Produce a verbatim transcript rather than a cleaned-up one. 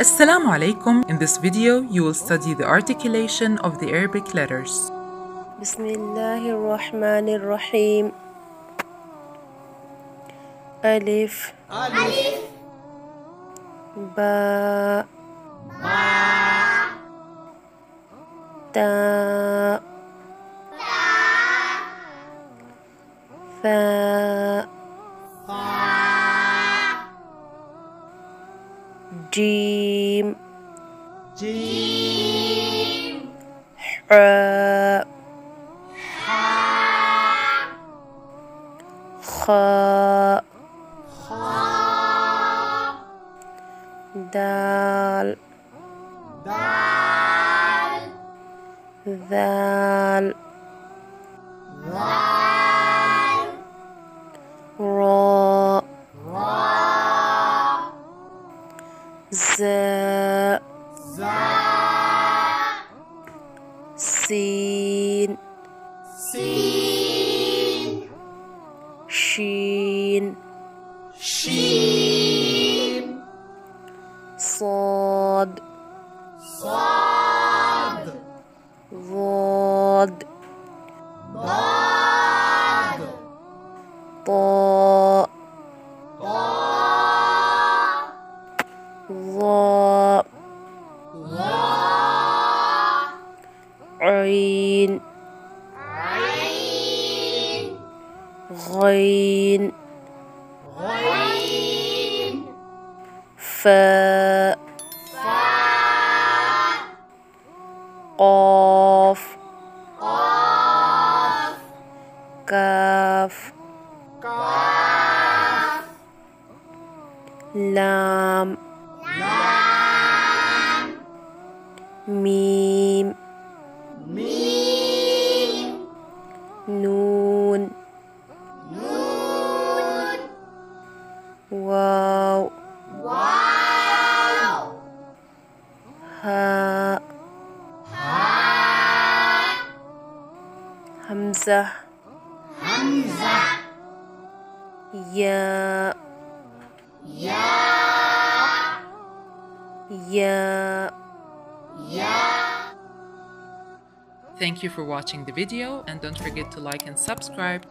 السلام عليكم. In this video, you will study the articulation of the Arabic letters. بسم الله الرحمن الرحيم. ألف. ألف. باء. باء. تاء. ثاء. جيم. جيم. حاء. خاء. دال. دال. ذال. ذال. راء. راء. زاء. زاء. سين. سين. شين. شين. صاد. صاد. ضاد. ضاد. طاء. طاء. ظاء. ظاء. عين. عين. غين. غين. فاء. فاء. قاف. قاف. كاف. كاف. لام. لام. ميم. ميم. نون. نون. واو. واو. هاء. هاء. همزة. همزة. ياء. ياء. ꯌ꯫ Thank you for watching the video and don't forget to like and subscribe.